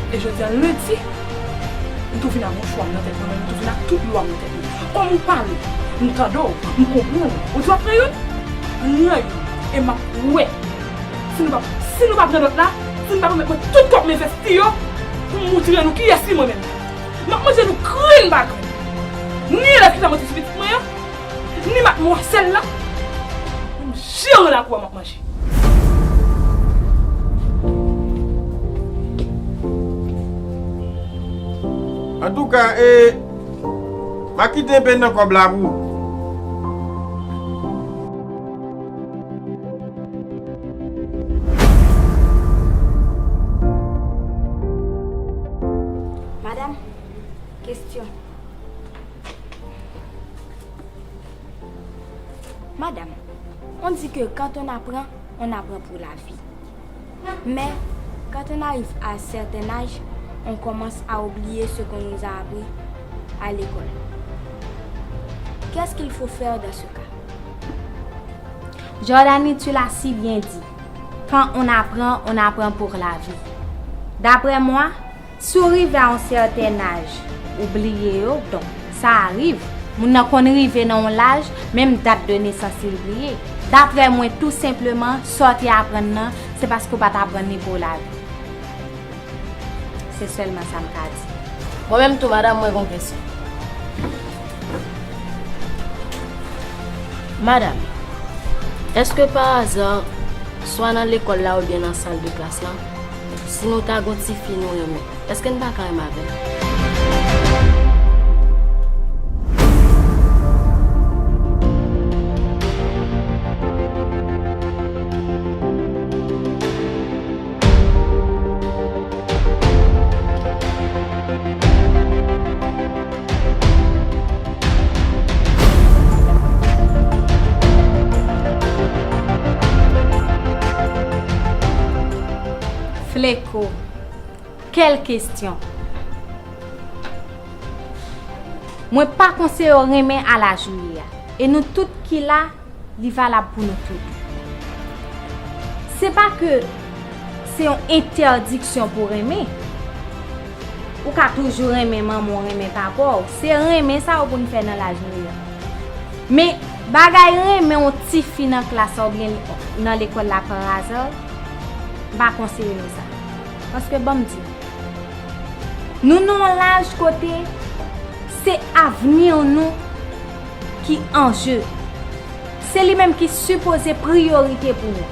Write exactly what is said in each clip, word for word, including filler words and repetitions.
E jodi a lendi, m tou vin ak mouchwa m nan tèt mwen, m tou vin ak tout lwa m nan tèt mwen. Kòm ou pale, m tande w, m konprann ou. Ou di w ap pran youn? M pran youn. E m ap wè. Si nou pa, si nou pa pran lòt la, si nou pa remèt mwen tout kòb m envesti yo, pou m moutre nou kiyès ki mwen menm. M ap manje nou grenn pa grenn. Ni elèv ki fè manti sou pitit mwen an, ni madmwazèl la, m jere lakou a m ap manje. Antouka, e, m a kite enpe nan kòb la pou ou. Madam, kesyon. Madame, on dit que quand on apprend, on apprend pour la vie. Mais quand on arrive à un certain âge, on commence à oublier ce qu'on nous a appris à l'école. Qu'est-ce qu'il faut faire dans ce cas? Jordanie, tu l'as si bien dit. Quand on apprend, on apprend pour la vie. D'après moi, si w rive a yon sèten aj, ou bliye yo, donk, sa arive. Moun nan konn rive nan yon laj, menm dat de nesans li bliye. Daprè mwen, tou senpleman, sa w te aprann nan, se paske w pa t aprann li pou lavi. Se sèlman sa m ka di. Mwen menm tou, madanm, mwen gon kesyon. Madanm, èske pa aza, swa nan lekòl la oubyen nan sal de klas lan, si nou ta gon tifi nou renmen, èske n pa ka renmen avè l? Fleko, kèl kesyon! Mwen pa konseye w renmen a laj ou ye a. E nou tout ki la, li valab pou nou tout. Se pa ke se yon entèdiksyon pou renmen. Ou ka toujou renmen manman w, renmen papa w. Se renmen sa yo pou n fè nan laj nou ye a. Men, bagay renmen yon tifi nan klas la oubyen nan lekòl la pa aza, m pa konseye nou sa. Paske, ban m di nou, nou nan yon laj kote se avni nou ki an je. Se li menm ki sipoze priyorite pou nou.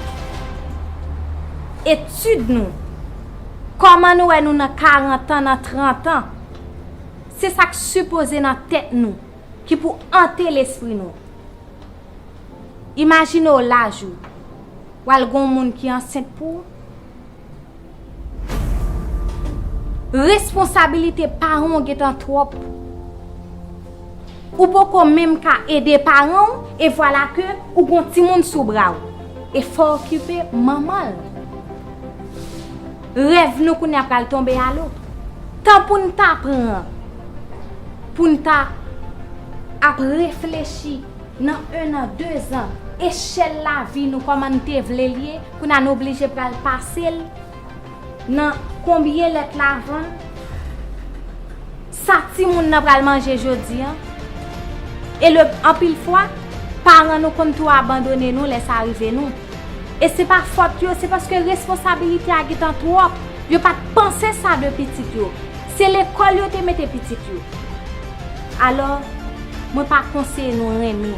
Etid nou, kòman nou wè nou nan karant an, nan trant an, se sa k sipoze nan tèt nou, ki pou ante lespri nou. Imajine w laj ou, w al gen yon moun ki ansent pou ou. Responsabilite paran w gentan twòp. Ou poko menm ka ede paran w, e vwala ke ou gon timoun sou bra w. E fò w okipe manman l. Rèv nou kounye a pral tonbe alo. Tan pou n ta pran, pou n ta ap reflechi nan en an, de zan, echèl lavi nou, kòman n te vle l ye, kounye a nou oblije pral pase l nan konbyen lèt la vann, sa timoun nan pral manje jodi a. E le, anpil fwa, paran nou konn tou abandone nou lè sa rive nou. E se pa fòt yo, se paske responsabilite a gentan twòp. Yo pa t panse sa de pitit yo. Se lekòl yo te mete pitit yo. Alò, mwen pa konseye nou renmen.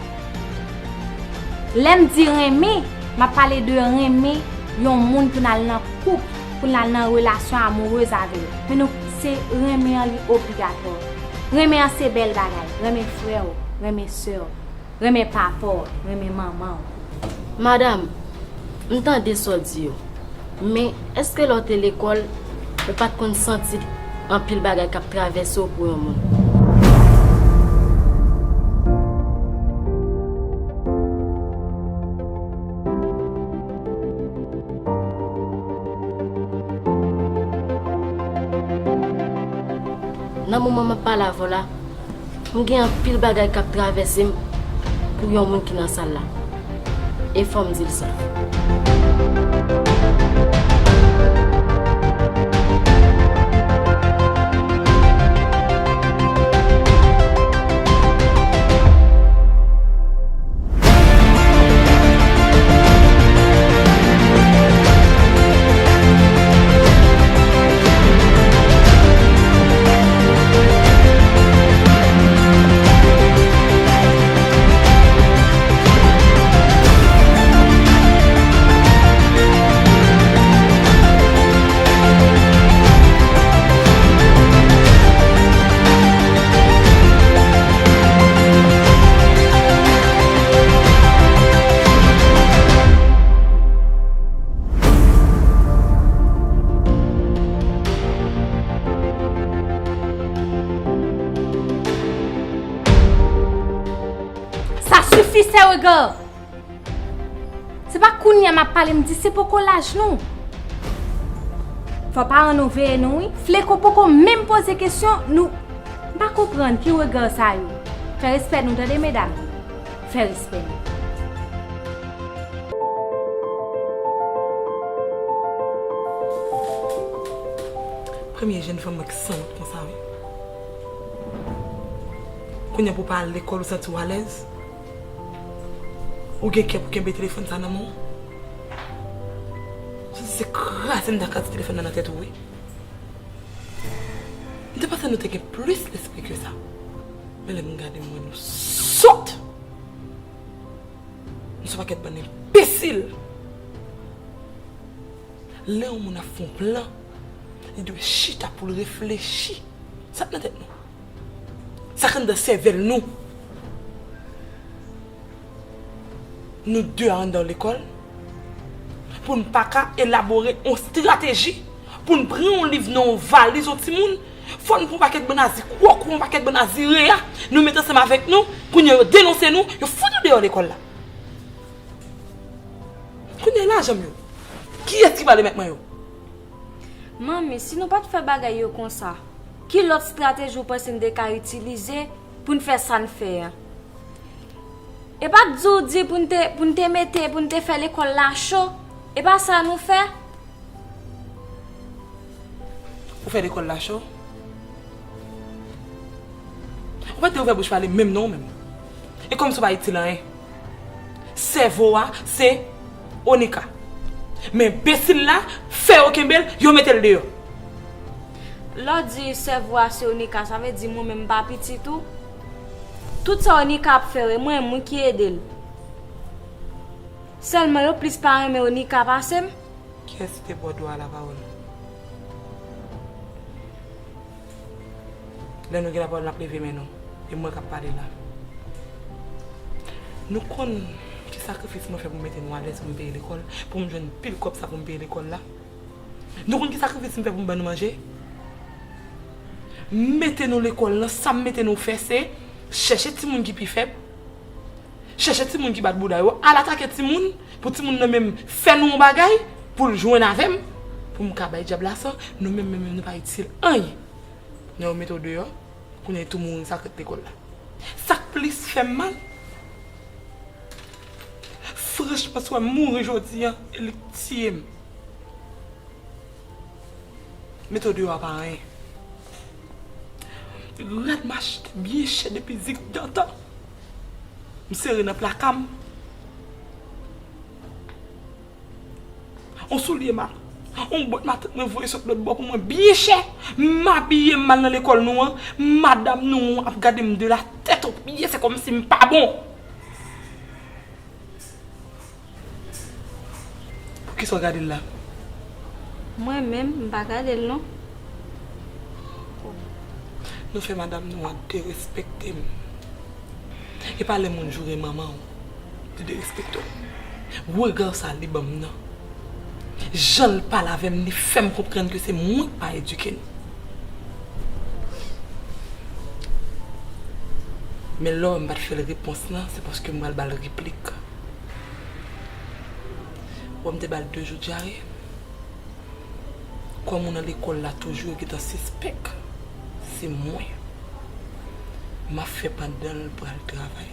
Lè m di renmen, m ap pale de renmen yon moun pou n al nan koup, pou n al nan relasyon amourez avè l. Men nou, se renmen an li obligatwa. Renmen an se bèl bagay. Renmen frè w, renmen sè w, renmen papa w, renmen manman w. Madanm, m tande sa w di yo. Men, èske lè w te lekòl, ou pa t konn santi anpil bagay k ap travèse w pou yon moun? Nan moman m ap pale avè w la, m gen anpil bagay k ap travèse m pou yon moun ki nan sal la. E fò m di l sa. Sè Rega! Se pa kounye a m ap pale, m di se poko laj nou. Fò paran nou veye nou, wi. Fleko poko menm poze kesyon, nou. M pa konprann ki rega sa yo. Fè respè nou, tande, medam. Fè respè nou. Premye jèn fanm mwen ki sanwont konsa, wi. Kounye a pou w pa al lekòl, ou santi w alèz? Ou gen kè pou kenbe telefòn sa nan men w? Ou santi se kraze m ta kraze telefòn nan nan tèt ou, wi. M te panse nou te gen plis lespri ke sa. Men lè m gade m wè nou sòt. Nou se yon pakèt bann enbesil. Lè yon moun ap fè yon plan, li dwe chita pou l reflechi. Sa k nan tèt nou? Sa k anndan sèvèl nou? Nou de a anndan lekòl, pou n pa ka elabore yon estrateji, pou n pran yon liv nan yon valiz yon timoun, fò n pran yon pakèt bann azi kwòkwò, yon pakèt bann azi reya, nou met ansanm avèk nou, kounye a yo denonse nou, yo fout nou deyò lekòl la. Kounye a lajan m yo. Kiyès ki pral remèt mwen yo? Manmi, si nou pa t fè bagay yo konsa, ki lòt estrateji w panse n te ka itilize pou n fè sa n fè a? E pa t di w di pou n te, pou n te mete, pou n te fè lekòl la cho? E pa sa nou fè? Ou fè lekòl la cho? Ou pa t dwe ouvè bouch pale menm non ou menm. E kòmsi w pa itil anyen. Sèvo a se Onika. Men enbesil la, fè yo kenbe l, yo mete l deyò. Lè w di sèvo a se Onika, sa vle di mwen menm m pa pitit ou? Tout sa Onika ap fè yo, e mwen menm wi ki ede l. Sèlman yo plis pa renmen Onika pase m. Kiyès ki te ba w dwa a lapawòl? Lè nou gen lapawòl, n ap leve men nou. E mwen k ap pale la. Nou konn ki sakrifis mwen fè pou m mete nou alèz pou m peye lekòl, pou m jwenn pil kòb sa pou m peye lekòl la? Nou konn ki sakrifis m fè pou m ban nou manje? M mete nou lekòl lan, sa m mete nou fè se chèche timoun ki pi fèb, chèche timoun ki bat bouda yo, al atake timoun, pou timoun nan menm fè nou yon bagay, pou l jwenn avè m, pou m ka bay dyab la san, nou menm, menm, menm nou pa itil anyen. Nan yo mete w deyò, kounye a tou mouri sa k ret lekòl la. Sa k plis fè m mal, franchman, si w wè m mouri jodi a, e li k tiye m. Mete w deyò a pa anyen. Rad m achte byen chè depi zigdantan. M sere nan plaka m. On soulye mal. On bòt matant mwen voye sot lòt bò pou mwen byen chè. M abiye m mal nan lekòl nou an. Madanm nou an ap gade m de la tèt o pye, se kòmsi m pa bon. Poukisa w gade l la? Mwen menm, m pa gade l non. Nou fè madanm nou an derespekte m. E pa lè moun joure manman w, li derespekte w. Rega sa li ban m nan. Jan l pale avè m, li fè m konprann ke se mwen k pa edike l. Men lè w wè m pa t fè l repons lan, se paske m pral ba l replik. Bon, m te ba l de jou dyare. Kòm ou nan lekòl la toujou, yo gentan sispèk se mwen. M ap fè pandan l pral travay.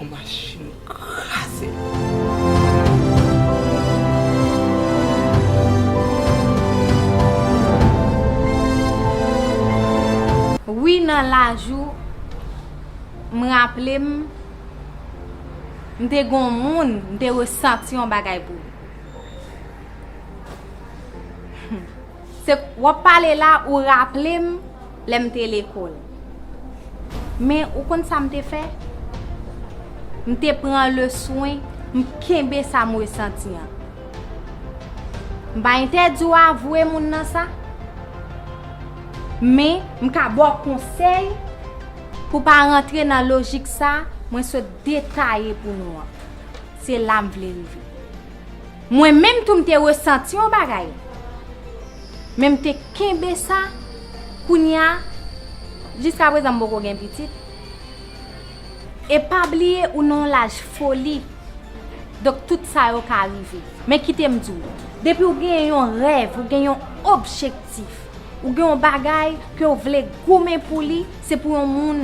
On machin kraze l. Wi, nan laj ou, m raple m, m te gon moun, m te resanti yon bagay pou li. Se w ap pale la, ou raple m lè m te lekòl. Men ou konn sa m te fè? M te pran leswen, m kenbe sa m resanti an. M pa entèdi w avwe moun nan sa, men m ka ba w konsèy pou w pa rantre nan lojik sa mwen sot detaye pou nou an. Se la m vle rive. Mwen menm tou m te resanti yon bagay. Men m te kenbe sa, kounye a, jiskaprezan m poko gen pitit. E pa bliye ou nan yon laj foli. Donk tout sa yo ka rive. Men kite m di w, depi w gen yon rèv, ou gen yon objektif, ou gen yon bagay ke w vle goumen pou li, se pou yon moun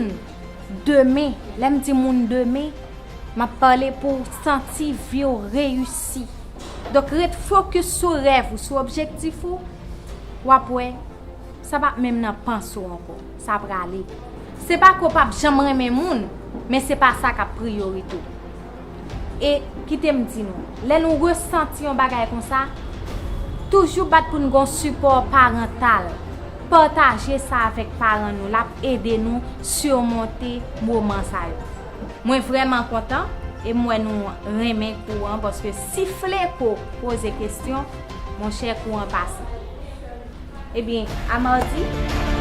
demen. Lè m di moun demen, m ap pale pou w santi vi w reyisi. Donk ret fokis sou rèv ou, sou objektif ou, w ap wè sa p ap menm nan panse w ankò. Sa prale. Se pa ke w p ap janm renmen moun, men se pa sa k ap priyorite w. E kite m di nou, lè nou resanti yon bagay konsa, toujou bat pou n gen yon sipò parantal. Pataje sa avèk paran nou, l ap ede nou simonte moman sa yo. Mwen vrèman kontan e m wè nou renmen kou an, paske sifle ko poze kesyon, monchè, kou an pase. Ebyen, a madi.